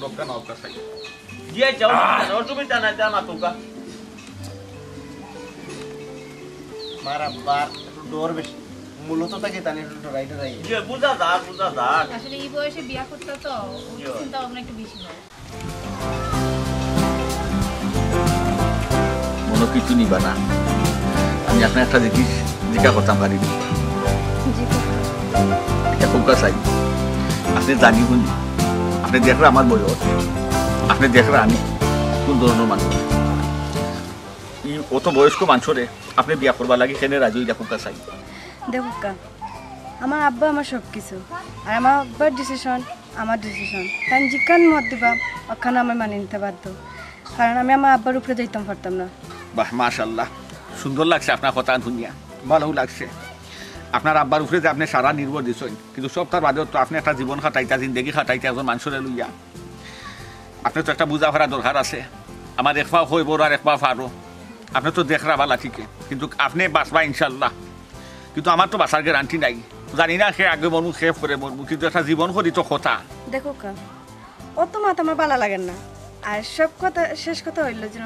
লোকটা নৌকা চাই। দিয়ে যাও, অসুবিধা নাই, যা মাতুকা। মার আব্বার একটু ডর বেশি, মূলত তাকে তানি একটু ডরাই ডরাই। যে বুঝা যার, বুঝা যার। আসলে এই বয়সে বিয়া করতে তো, ওই চিন্তা ভাবনা একটু বেশি হয়। মনো কিছু নিবা না। আমি আপনার একটা জিনিস জিজ্ঞাসা করতাম পারি নি? জি, করতাম। এটা খুব কাছে। আপনি জানি হুনি, আপনি দেখরা আমার বয়স, আপনি দেখরা আমি কোন ধরনের মানুষ। এই অত বয়স্ক মানুষরে আপনি বিয়া করবার লাগি কেনে রাজি হইলা খুব কাছে? দেখুক্কা, আমার আব্বা আমার সব কিছু, আর আমার আব্বার ডিসিশন আমার ডিসিশন। তাই যেখান মত দিবা, ওখানে আমি মানি নিতে বাধ্য, কারণ আমি আমার আব্বার উপরে যাইতাম পারতাম না। বাহ, মাশাআল্লাহ, সুন্দর লাগছে আপনার কথা শুনিয়া, ভালো লাগছে। আপনার আব্বার উপরে যে আপনি সারা নির্ভর দিছেন, কিন্তু সবটার বাদেও তো আপনি একটা জীবন কাটাইতা, জিন্দেগি কাটাইতা একজন মানুষরে লইয়া। আপনি তো একটা বুঝা করা দরকার আছে। আমার এক পা হইব আর এক পা ফারো। আপনি তো দেখরা বালা ঠিকই, কিন্তু আপনি বাঁচবা ইনশাল্লাহ। কিন্তু আমার তো বাঁচার গ্যারান্টি নাই। জানি না কে আগে মরমু, কে পরে মরমু, কিন্তু একটা জীবন করি তো কথা। দেখুক্কা, অত মাত আমার বালা লাগে না। আর সব কথা, শেষ কথা হইল যেন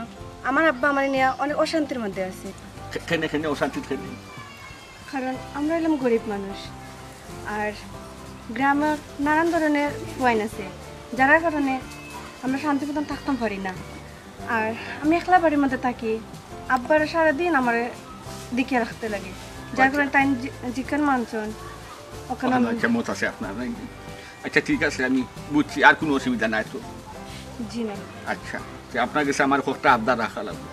আমার আব্বা আমার নিয়ে অনেক অশান্তির মধ্যে আছে। খে-, কেনে, কেনে অশান্তি কেনে? কারণ আমরা হইলাম গরিব মানুষ, আর গ্রামে নানান ধরনের পয়েন্ট আছে, যার কারণে আমরা শান্তি মতন থাকতাম পারি না। আর আমি একলা বাড়ির মধ্যে থাকি, আব্বার সারাদিন আমারে দেখিয়া রাখতে লাগে, যার আচ্ছা। কারণে তাই জি-, জিকান মানছন ওখানে ওখানে আমি একটা মত আছে আপনার, নাকি? আচ্ছা, ঠিক আছে, আমি বুঝছি, আর কোনো অসুবিধা নাই তো? জি না। আচ্ছা, তো আপনার কাছে আমার কথা আবদার রাখা লাগবে।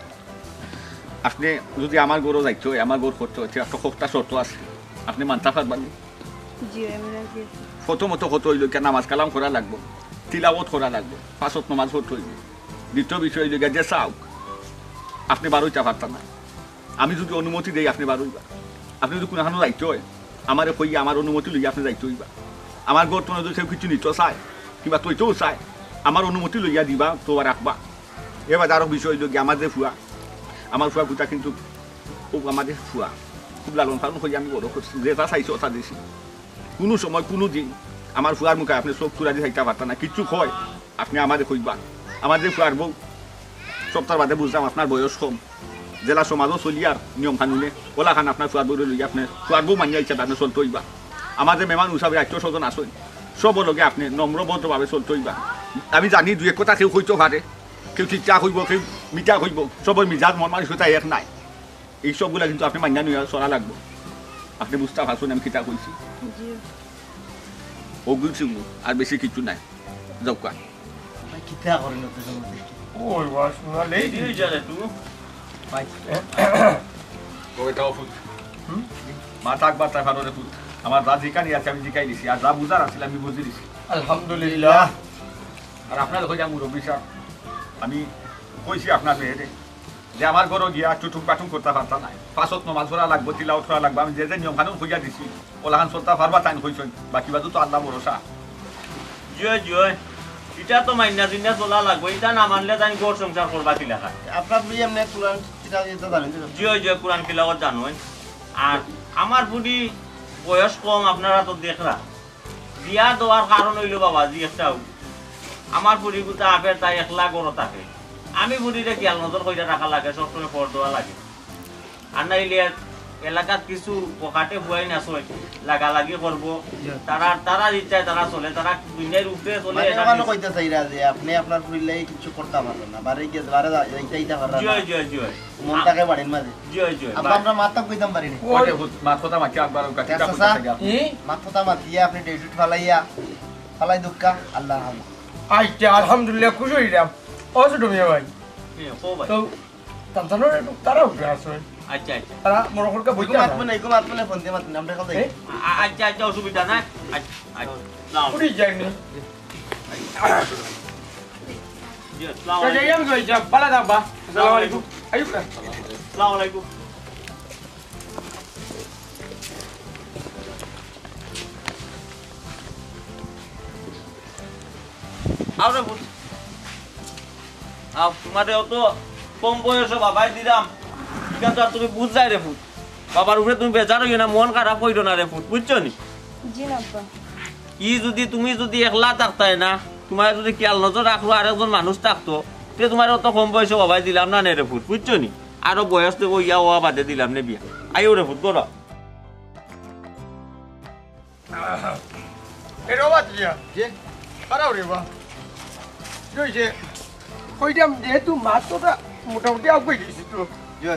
আপনি যদি আমার ঘরো যাইতে হয়, আমার ঘর করতে হয়, তো একটা কথা শর্ত আছে, আপনি মানতা পারবেন? জি, আমি রাজি আছি। প্রথমত কথা হইল কি, নামাজ কালাম করা লাগবো, তিলাওয়াত করা লাগবো, পাঁচ ওয়াক্ত নামাজ পড়তে হইব। দ্বিতীয় বিষয় হইল গিয়া, যে চাউক, আপনি বারোইতা পারতা না। আমি যদি অনুমতি দেই, আপনি বারোইবা। আপনি যদি কোনো হানো যাইতে হয়, আমারে কইয়া আমার অনুমতি লইয়া আপনি যাইতে হইবা। আমার ঘর তো যদি কেউ কিছু নিতে চায়, কিংবা তৈতেও চায়, আমার অনুমতি লইয়া দিবা, তো রাখবা। এবার আরো বিষয় হইল গিয়া, আমার যে ফুয়া, আমার ফুয়া কুতা কিন্তু খুব আমাদের ফুয়া, খুব লালন পালন করি আমি বড় করছি, যেটা চাইছে ওটা দিছি। কোনো সময়, কোনো দিন আমার ফুয়ার মুখে আপনি চোখ তুলা দিয়ে থাকতে পারতেন না। কিচ্ছু কয়, আপনি আমারে কইবা। আমার যে ফুয়ার বউ, সপ্তাহ বাদে বুঝলাম আপনার বয়স কম, জেলা সমাজও চলিয়ার নিয়ম কানুনে, ওলাখান আপনার ফুয়ার বউরে লইয়া আপনি ফুয়ার বউ মানিয়া হিসাবে আপনি চলতে হইবা। আমার যে মেহমান হিসাবে আত্মীয় স্বজন আছেন, সব লগে আপনি নম্র ভদ্রভাবে চলতে হইবা। আমি জানি দুই এক কথা কেউ কইতে পারে, কেউ চিচা কইব, কেউ মিঠা কইব, সবর মিজাজ মন মানসিকতা এক নাই। এই সবগুলা কিন্তু আপনি মানিয়া নিয়া চলা লাগবো। আপনি বুঝতে পারছেন আমি কিতা কইছি? জি। ওগুল সিংহ, আর বেশি কিছু নাই। যাও কা। ভাই, কিতা করেন আপনি সমাজে? ওই ওয়া শোনা লেই এই দুই হাজার একটু। ভাই। কই তাও ফুট। হুম? মা থাক বা তাই ভালো রে ফুট। আমার যা জিকানি আছে আমি জিকাই দিছি, আর যা বুঝার আছিল আমি বুঝি দিছি। আলহামদুলিল্লাহ। আর আপনার হইয়া মুরব্বী সাহেব, আমি কইছি আপনার মেয়েরে যে আমার ঘরো গিয়া চুটুং পাটুং করতে পারতা নাই, পাঁচ ওয়াক্ত নমাজ পড়া লাগবো, তিলাওয়াত করা লাগবো, আমি যে যে নিয়ম কানুন কইয়া দিছি, ওলাখান চলতে পারবা তাইন কইছইন, বাকি বাদু তো আল্লাহ ভরসা। জিও, জিও, ইটা তো মাইন্না জিন্না চলা লাগবো, ইটা না মানলে তাইন ঘর সংসার করবা কিলা খান? আপনার বুঝি এমনি কোরআন কিতাব ইতা জানেন তো? জিও, জিও, কোরআন কিলাওয়াত জানোইন। আর আমার বুড়ি বয়স কম, আপনারা তো দেখরা। বিয়া দেওয়ার কারণ হইল বাবাজি একটাও, আমার বুড়ি গুতা আপের তাই একলা ঘরো থাকে। আমি বুড়িরে খেয়াল নজর কইরা রাখা লাগে, সবসময় পর দেওয়া লাগে। আর নাইলে এলাকাত কিছু পকেটে বুয়াইন আছে, লাগালাগি করবো। জি। তারা, তারা ইচ্ছায় তারা চলে, তারা দুনিয়ার উপরে চলে, মানে, এটা ওখানে কিছু কইতে চাইরা যে আপনি আপনার ফুরির লাগি কিছু করতে পারলেন না, বাড়ি গিয়ে বারে যা-, যাইতে, যাইতে পারলেন জি, না। জি, জি। মন থাকে বাড়ির মাঝে। জি, জি। আব্বা, আমরা মাথা কইতাম পারি না। ওই। ওরে, হুত-, মাথা মাথা মাতিয়া একবার ওই কাঠিটা চাচা, কইতে চাই। ই? মাথা মাথা মাতিয়া আপনি ডেটুট ফালাইয়া, ফালাই দুক্কা, আল্লাহ হাম। আইতে আলহামদুলিল্লাহ, খুশি হইলাম। ও ছোট মিয়া ভাই। জি, ও ভাই। তো তানতানোর একটু তারা উঠে আসে। আচ্ছা, আচ্ছা। তারা মনে করকে বইতে এগো না। মাতবো না, এগো মাতবো না, ফোন দিয়ে মাতবো না, আমরা এখন যাই। এ? আ-, আচ্ছা, আচ্ছা, অসুবিধা নাই। আচ্ছা, আচ্ছা। না। উঠি যায়নি। জি, আসসালামু তো আলাইকুম। যাই, আমি যাই, যা, ভালো থাকবা। আসসালামু আলাইকুম। আইয়ুব না। আসসালামু আলাইকুম। আও রে পুত। আও, তোমারে অত কম বয়সে বাবায় দিলাম। ইখান তো আর তুমি বুঝলায় রে পুত। বাবার উপরে তুমি বেজার অইও না, মন খারাপ কইরো না রে পুত, বুঝছো নি? জি না আব্বা। ই যদি, তুমি যদি একলা থাকতায় না, তোমার যদি খেয়াল নজর রাখলো আরেকজন মানুষ থাকতো, তে তোমারে অত কম বয়সে বাবায় দিলাম না নে রে পুত, বুঝছো নি? আরো বয়স তো ইয়া ওয়া বাদে দিলাম নে বিয়া। আইও রে পুত, ধরো। এ রে বাবা, তুই যা। জি। খারাপ রে বা। কি হইছে? কইতাম যেহেতু মাছ তো ওটা মোটামুটি আগুয়ে দিছি তো। জি।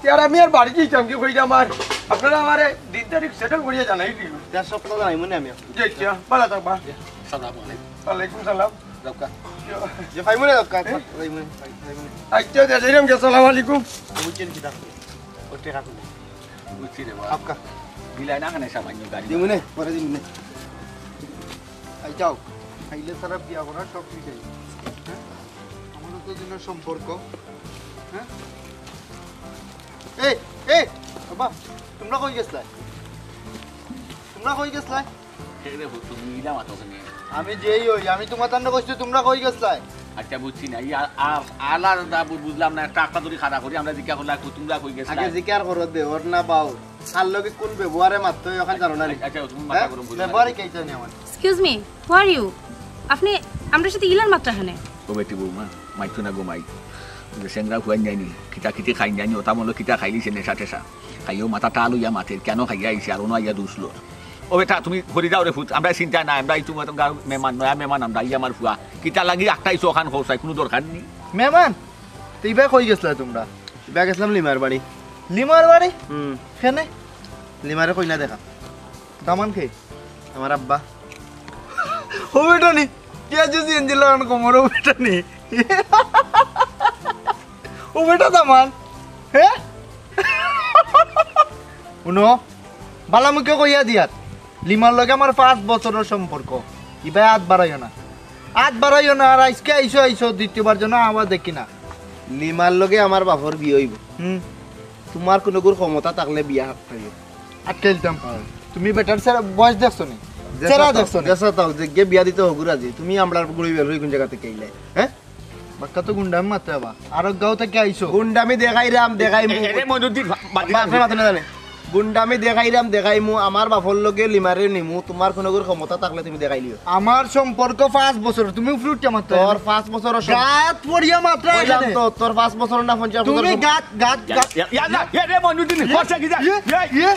তে আর আমি আর বাড়ি যাইতাম কি কইতাম আর আপনারা আমারে দিন তারিখ সেটেল করিয়া জানাই দিও। তে সব কথা জানাই মনে আমি। জি, আচ্ছা, ভালো থাকবা। জি, আসসালামু আলাইকুম। ওয়ালাইকুম সালাম। দক্কা। জি। জি, ভাই মনে দক্কা। এ? ভাই মনে, ভাই, ভাই মনে। আচ্ছা, তে যাইরাম কি, আসসালামু আলাইকুম। বুঝছেন কি তা? ও টেকা তুলে। বুঝছি রে বাবা। আপকা। দিলাই না কেনে সামান্য গাড়ি? দিমুনে, পরে দিমুনে। আই যাও। খাইলে সারা বিয়া করা সব ঠিক আছে। হ্যাঁ? আমাদের তো দিনের সম্পর্ক। হ্যাঁ? এই, এই, বাবা, তোমরা কই গেছলায়? তোমরা কই গেছলায়? এ রে, তুমি ইলা মাতো কেনে? আমি যেই হই, আমি তোমার তান্ডা কইছি, তোমরা কই গেছলায়? আচ্ছা, বুঝছি না। ই আ-, আ-, আলাদা বু-, বুঝলাম না। একটা, একটা ধরি খাড়া করি, আমরা জিজ্ঞা করলে, কই, তোমরা কই গেছলায়? আগে জিকার করো দে, ওর না বাও। আর লগে কোন ব্যবহারে মাততে হয়, ওখানে জানো না নি? আচ্ছা, তুমি মাথা হ্যাঁ? গরম করিও না। ব্যবহারে কে জানি আমার? Excuse me, who are you? আপনি আমরার সাথে ইলান মাতরা কেনে? ও বেটি বৌমা, মাইতো না গো মাই। যে সেংরা খুয়াইন যায়নি, কিতা কিতি খাইন যায়নি, ওটা মনে কিতা খাইলিছে নেশা টেশা। খাইও মাথা টাল হইয়া মাতের, কেন খাইয়া আইছে, আর অনো আইয়া দুষ লোর। ও বেটা, তুমি ঘুরি যাও রে ফুত, আমরা চিন্তা নাই, আমরা এই তোমার গাঁর মেহমান, নয়া মেহমান আমরা, ই আমার ফুয়া। কিতা লাগি একটাই চোখান খোসাই, কোনো দরকার নেই। মেহমান? তো ইবায় কই গেছলায় তোমরা? ইবায় গেছলাম লিমার বাড়ি। লিমার বাড়ি? হুম। কেনে? লিমারে কইনা দেখা। দামান কে? আমার আব্বা। ও বেটা নি, কে আছে সিএনজি লাগানো কোমর, ও বেটা নি? ও বেটা দামান, হ্যাঁ? হুনো, বালা মুখে কইয়া দিয়ার, লিমার লগে আমার পাঁচ বছরর সম্পর্ক, ইবায় আত বাড়াইও না, আত বাড়াইও না। আর আইজকে আইছো, আইছো, দ্বিতীয়বার যেন আবার দেখি না। লিমার লগে আমার বাপর বিয়া অইবো। হুম। তোমার কুনুগুর ক্ষমতা থাকলে বিয়া হাত খাইও। আটকে দিতাম। হ্যাঁ। তুমি বেটার চেহারা, বয়স দেখছো নি? চেহারা দেখছো নি? দেশা তাও, যে গে বিয়া দিতে হগুর আজি। তুমি আমরার গুড়ি বের হই কোন জায়গা থেকে আইলে? হ্যাঁ? বাক্কা তো গুন্ডামি মাতে আবার। আরক গাঁও থেকে আইছো। গুন্ডামি দেখাইরাম, দেখাইমু। এ, এ, এ, মইনুদ্দিন, বা-, বাদ দিলাম। বাপরে মাতে না জানে। গুন্ডামি দেখাইরাম, দেখাইমু। আমার বাপর লগে লিমারে নিমু। তোমার কুনুগুর ক্ষমতা থাকলে তুমি দেখাইলিও। আমার সম্পর্ক পাঁচ বছর, তুমি উপরে উঠিয়া মাতরায়। তোর পাঁচ বছর সম- গাত পড়িয়া মাতরায় কইলাম এখানে। তো, তোর পাঁচ বছর না পঞ্চাশ বছর তুমি সম- গাত, গাত, ইয়া, গাত। ইয়া, ইয়া, না, এ রে মইনুদ্দিন, ইয়ে, খরচা কি যা? ইয়ে, ইয়ে, ইয়ে, ইয়ে,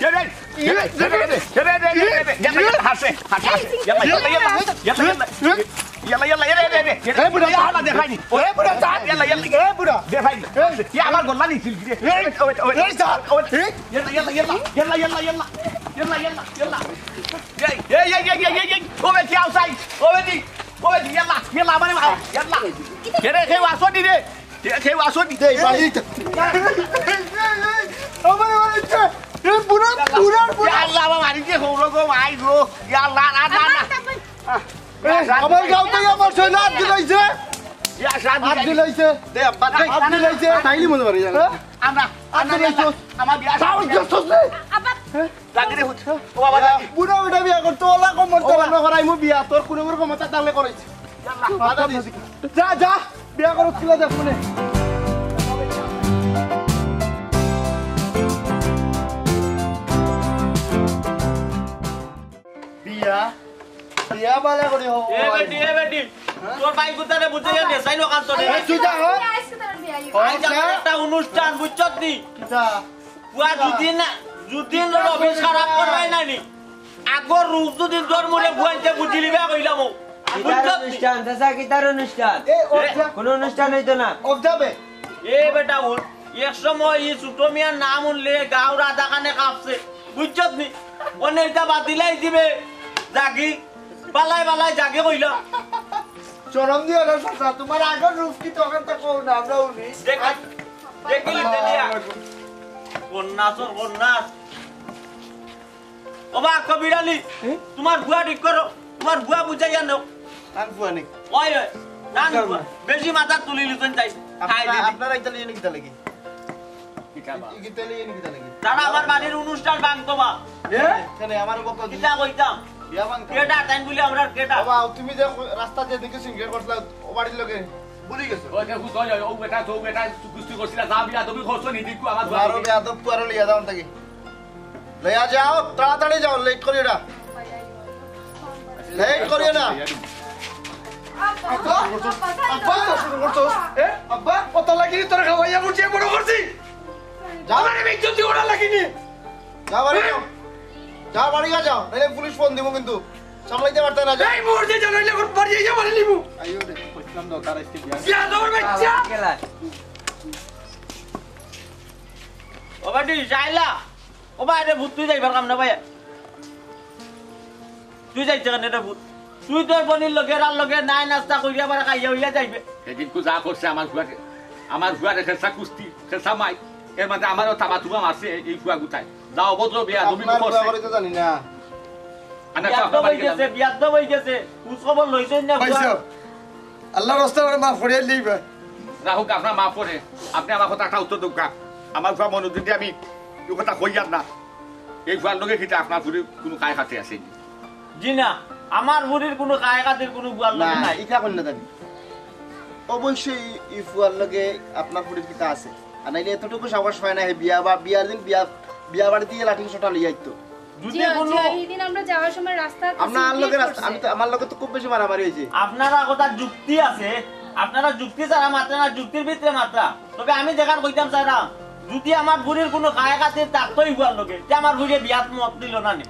ইয়ে, ইয়ে, ইয়ে, ইয়ে, হাসে, হাসে। ইয়াল্লা, ইয়াল্লা, ইয়াল্লা। ইয়াল্লা, ইয়াল্লা, ইয়াল্লা, ইয়াল্লা, ইয়াল্লা। এ বুড়া, ইয়াল্লা, দেখাইনি। এ বুড়া, যা। ইয়াল্লা, ইয়াল্লা। এ বুড়া। দেখাইনি। এ, ইয়া আমার গলা নিছিল কি রে? এ, ওই, ওই, ওই। এ, যা। ওই, এ। ইয়াল্লা, ইয়াল্লা, ইয়াল্লা। ইয়াল্লা, ইয়াল্লা, ইয়াল্লা। ইয়াল্লা, ইয়াল্লা, ইয়াল্লা। এই, এই, এই। ও বেটি, আউসাই। ও বেটি। ও বেটি, ইয়াল্লা, ইয়াল্লা, আমারে মার। ইয়াল্লা। এরে, কেউ আসো নি রে? এ, কেউ আসো নি? এই, বাড়ি। এই, এই, এই, এই, আমার, আমার ইচ্ছা। এ, বুড়া, বুড়া, বুড়া। ইয়াল্লা, আমার বাড়িতে হৌরো গো, ভাই গো। ইয়াল্লা, না, না, না। আহ, এই, আমার গাঁও থেকে আমার সৈন্য আত দিলাইছে। ইয়া, শান্তি আত নাই। দিলাইছে। দে, আব্বা, দে। আত দিলাইছে। তাইলে মনে পারি জানো। হ্যাঁ? আমরা, আত আমরা দিলাইছে। বিয়া, আমার বিয়া। তাও ইজ্জত শেষ রে। আব্বা। হ্যাঁ? লাগে রে, হুত। ও বাবা, লাগে। বুড়া বেটা বিয়া করতে, ওলা কম মরতে ও বাবা। রান্না করাইমু বিয়া, তোর কোনো রকম মতো তাহলে করাইছি। ইয়াল্লা। বাধা দিছি। যা, যা, বিয়া করো, তুলা দেখ মনে। বিয়া, বিয়া বালা করি হো। এ বেটি, এ বেটি, হ্যাঁ? তোর ভাই কোথায় রে? বুঝে গেছে, সাইন ওখান তো রে। এই, তুই যা, হো। আজকে তোর বিয়া। ও, আচ্ছা, যা। একটা অনুষ্ঠান, বুঝছত নি? যা। পুয়া দুদিন না, দুদিন রবিশ খারাপ করবায় না নি? আগর রূপ দুদিন তোর মুড়ে বুয়াইতে বুঝি লিবা কইলাম ও। কিতার বুঝছত নি? অনুষ্ঠান, চাচা, কিতার অনুষ্ঠান? এ, অবজা-, কোনো অনুষ্ঠান হইতো না। অবজাবে। এ বেটা উঠ, এক সময় ই ছোট মিয়ার নাম উঠলে গাঁওর আধা কানে কাঁপছে, বুঝছত নি? অনে ইটা বাতিলাই দিবে, জাগি, বালাই বালাই জাগি কইলা। শরম দিও না চাচা, তোমার আগর রূপ কি তখন তো কও না, আমরা উনি। দেখ, দেখিলি তেলিয়া। কন্যাসর কন্যাস। ওবা, কবির আলী, এ? তোমার বুয়া ঠিক করো, তোমার বুয়া বুঝাইয়া নেও। তান ফুয়া নি? ওই, ওই, তান বুঝলাম ফুয়া। না। বেশি মাথা তুলি লিছেন তাই। আপনারা, খাই দিবি। আপনারা ইতালি এনে কিতা লাগি? কিতা বা? ই-, ইতালি এনে কিতা লাগি? তারা আমার বাড়ির অনুষ্ঠান ভাঙতো বা। এ? কেনে আমার বকো কি? কিতা কইতাম? বিয়া ভাঙতো? কেটা, তাই বলে আমরা কেটা? বাবা, তুমি যে রাস্তা দিয়ে দেখে সিঙ্গে করছিলা, ও বাড়ির লগে ভুলি গেছো? ওই দেখো, ওই, ওই, ও বেটা, তো বেটা, কুস্তি করছিলা, যা বিয়া তুমি করছো নি, দেখো আমার তোমারও বাড়ি। বেয়াদব পুয়ারও লিয়া দাও তাকে। লইয়া যাও, তাড়াতাড়ি যাও, লেট করিও না। লেট করিও না। আব্বা, আব্বা, আব্বা, শুরু করছো? এ, আব্বা, কত লাগিনি তোর খাওয়াইয়া মুছিয়া বড় করছি? যাও। আমার আমি ইজ্জত দিও না লাগিনি। যাও বাড়ি যাও। যাও বাড়ি যাও। নাইলে পুলিশ ফোন দিব কিন্তু। সামলাইতে পারতে না, যাও। এই মুহূর্তে জানাইলে এখন বাড়ি যাও, বাড়ি নিব। আইও রে। কইছিলাম দরকার আজকে বিয়া। বিয়া দেওয়ার বাচ্চা। ও বেটি, যাইলা। ও ভাই রে ভূত, তুই যাইবার কাম না ভাই। তুই যাইতে কেন রে ভূত? তুই তোর বনির লগে, এরার লগে নাই নাস্তা করিয়া আবার খাইয়া হইয়া যাইবে। সেদিনকু যা করছে আমার ফুয়ারে, আমার ফুয়ারে খেসা কুস্তি, খেসা মাই, এর মাঝে আমারও থাবা থুবা মারছে এই ফুয়া গুতায়। যা অভদ্র বিয়া, তুমি আপনার করছে। ফুয়া করে তো জানি না। আনা তো বিয়াদ্দব আপনার বাড়ি হয়ে গেলাম। গেছে, বিয়াদ্দব হয়ে গেছে। খোঁজ খবর লইছেন না ভাই ফুয়া? সাহেব, আল্লাহর রাস্তা করে মাফ করিয়া দিবা। রাহুক, আপনার মাফ করে, আপনি আমার কথা একটা উত্তর দেউক্কা। আমার ফুয়া মনে যদি আমি এই কথা কইয়ার না, এই ফুয়ার লগে কিতা আপনার ফুরির কোনো কায় কাতে আছে নি? জি না, আমার ফুরির কোনো কায় কাতির কোনো ফুয়ার লগে না, নাই। ইটা কইন না জানি। অবশ্যই ই ফুয়ার লগে আপনার ফুরির কিতা আছে। আর নাইলে এতটুকু সাহস পায় না, হে বিয়া বা বিয়ার দিন বিয়া, বিয়া বাড়ি থেকে লাঠি সোটা লইয়া আইতো। যদি জি, কোনো জি, আর এই দিন আমরা যাওয়ার সময় রাস্তায় আমরা আর সিঙ্গেল লগে রাস্তা, করছে। আমি তো, আমার লগে তো খুব বেশি মারামারি হয়েছে। আপনারা কথা যুক্তি আছে, আপনারা যুক্তি ছাড়া মাত্রা না, যুক্তির ভিতরে মাত্রা। তবে আমি যেখান কইতাম চাইরাম, যদি আমার ফুরির কোনো কায় কাতির থাকতোই ফুয়ার লগে, তে আমার ফুরিয়ে বিয়াত মত দিল না নি।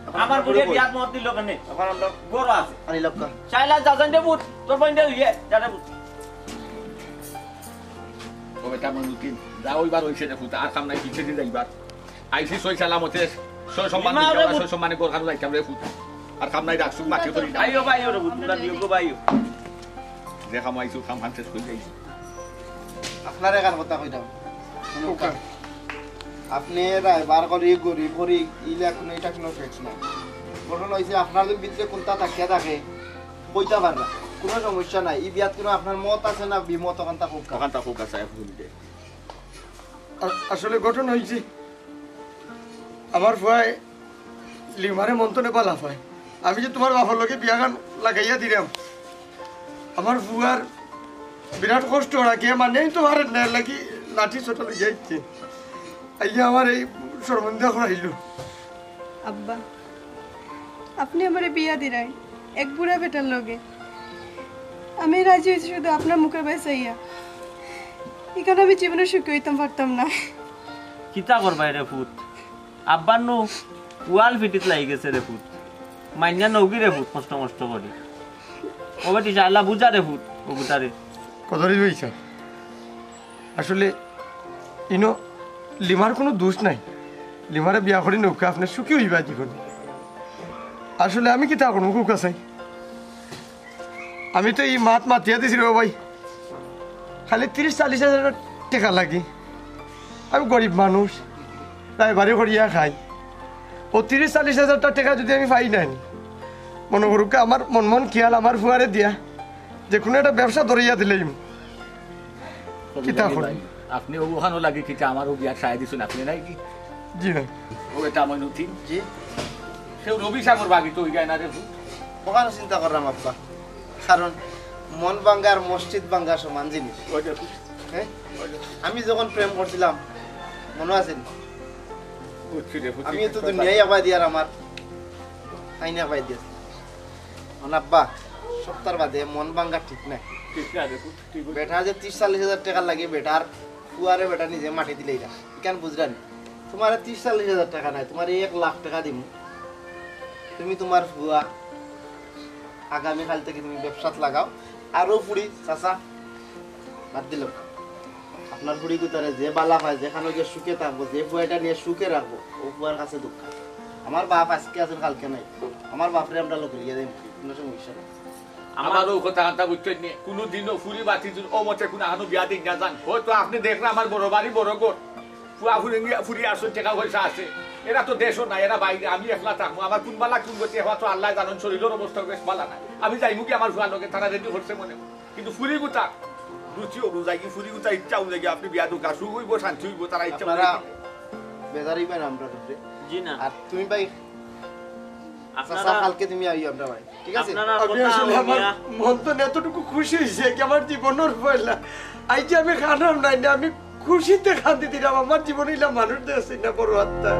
এখন আমার আমরা ফুরিয়ে কই? বিয়াত মত দিল কেনে? এখন আমরা গরো আছে। আনি লক্কা। চাইলা যা জানতে ভূত, তোর বইন দিয়ে ইয়ে, জানে ভূত। ও বেটা মনুকিন, যা ওইবার হইছে রে ফুত, আর কাম নাই, পিছে দিয়ে যাইবার। আইছি সই সালামতে, সই সম্মান ইমা দিতে রে আমরা, ভূত। সই সম্মানে গোরখানো যাইতাম রে ফুত। আর কাম নাই, রাখছুক মাটি করি না। আইও ভাই, ওরে ভূত, তোমরা দিও গো ভাই। যে কাম আইছো, কাম হান শেষ করে যাইছো। আপনার একার কথা কইতাম। শুনুক্কা। আপনি রায়বার করি, গরিব করি, ইলা কোনো, এটা কোনো ফেক্স না। ঘটনা হইছে, আপনার যদি ভিতরে কোনটা থাকিয়া থাকে, কইতা পাররা। কোনো সমস্যা নাই। ই বিয়াত কোনো আপনার মত আছে না বিমত, ওখানটা কউক্কা। ওখানটা কউক্কা, সাহেব, শুনতে। আ-, আসলে ঘটনা হইছে, আমার ফুয়ায় লিমারে মন থনে বালা পায়। আমি যে তোমার বাপর লগে বিয়াখান লাগাইয়া দিলাম, আমার ফুয়ার বিরাট কষ্ট রাখে, মানে তো পারে না, লাগি লাঠি ছোট লইয়া আইছে। আইয়া আমার এই শরমিন্দা করাইল। আব্বা, আপনি আমারে বিয়া দিরাই এক বুড়া বেটার লগে। আমি রাজি হইছি শুধু আপনার মুখের বায় চাইয়া। ইখান আমি জীবনে সুখী হইতাম পারতাম না। কিতা করবায় রে ফুত? আব্বার নু ওয়াল ফিটিত লাগি গেছে রে ফুত। মাইন্না নৌকি রে ফুত, কষ্ট মষ্ট করি। ও বেটি, শালা বুঝা রে ফুত, ও বুঝা রে। কদরি হইছে। আসলে ইনো লিমার কোনো দোষ নাই। লিমারে বিয়া করি নৌকা আপনি সুখী হইবা জীবনে। আসলে আমি কিতা করমু, কউক্কা চাই? আমি তো ই মাত মাতিয়া দিছি রে ভাই, খালি তিরিশ চাল্লিশ হাজার টেকা লাগে। আমি গরিব মানুষ, রায়বারি করিয়া খাই। ও তিরিশ চাল্লিশ হাজার টেকা যদি আমি পাই নাই, মনো করুক্কা আমার মন মন খিয়াল আমার ফুয়ারে দিয়া যে কোনো একটা ব্যবসা ধরিয়া দিলেই কিতা করবি? আপনি ওখানো লাগি কিতা আমার ও বিয়ার সায় দিছইন আপনি নাই কি? জি ভাই। ও এটা মইনুদ্দিন। জি। কেউ রবি সাগর বাগি তো ওই যায় না রে। ওখানে চিন্তা করলাম আব্বা, কারণ মন ভাঙ্গা আর মসজিদ ভাঙ্গা সমান জিনিস। ওই দেখো। হ্যাঁ? আমি যখন প্রেম করছিলাম, মনে আছে নি? বুঝছি রে, বুঝছি। আমি তো দুনিয়ায় আবাই দিয়ার আমার আইনে আবাই দিয়ার। মানে আব্বা, সপ্তাহ বাদে মন ভাঙ্গা ঠিক নাই। ঠিক না রে, ঠিক আছে। বেটা যে তিরিশ চাল্লিশ হাজার টেকা লাগে, বেটার ফুয়ারে বেটা নিজে মাটি দিলে এরা। কেন বুঝলেন? তোমারে ত্রিশ চল্লিশ হাজার টেকা নায়, তোমারে এক লাখ টেকা দিমু। তুমি তোমার ফুয়া আগামী কাইল থাকি তুমি ব্যবসাত লাগাও। আর অউ ফুড়ি, চাচা, বাদ দিলাম। আপনার ফুড়ি গুতারে যে বালা পায়, যেখানো গিয়া সুখে থাকবো, যে ফুয়াটা নিয়া সুখে রাখবো, অউ ফুয়ার কাছে দুঃখ। আমার বাপ আইজকে আছইন, কাইলকে নাই। আমার বাপরে আমরা লগে লইয়া যাইমু, কুনু সমস্যা নাই। আমার অউ কথা কান্তা বুঝছইন নি, কুনু দিনও ফুড়ি বাতি দিন ও মতে কুনু আহানো বিয়া দিন না যান। হয়তো আপনে দেখরা আমার বড় বাড়ি, বড় ঘর, ফুয়া ফুড়ি নিয়া ফুড়ি আছইন, টেকা পয়সা আছে, এরা তো দেশো নাই, এরা বাইরে, আমি একলা থাকমু। আমার কুন বালা কুন গতি, এরা তো আল্লায় জানইন, শরীলর অবস্থা বেশ বালা নায়। আমি যাইমু গি আমার ফুয়ার লগে, তারা রেডি করছে মনে মনে। কিন্তু ফুড়ি গুতা রুচি অনুযায়ী, ফুড়ি গুতা ইচ্ছা অনুযায়ী আপনে বিয়া দেউক্কা, সুখ অইবো, শান্তি অইবো, তারা ইচ্ছা আপনারা অনুযায়ী। বেজার অইবা না আমরার উপরে। জি না। আর তুমি ভাই, আপনারা চাচা, কাইলকে তুমি আইও আমরার বাড়ি, ঠিক আছে? আপনারা আমি কথা আসলে আমার হুনিয়া মন তো এতটুকু খুশি অইছে কি আমার জীবনর পয়লা। আইজ আমি খানাম নাই না, আমি খুশিতে কান্দি দিলাম। আমার জীবনে ইলা মানুষ দেখছি না, বড় আত্মা।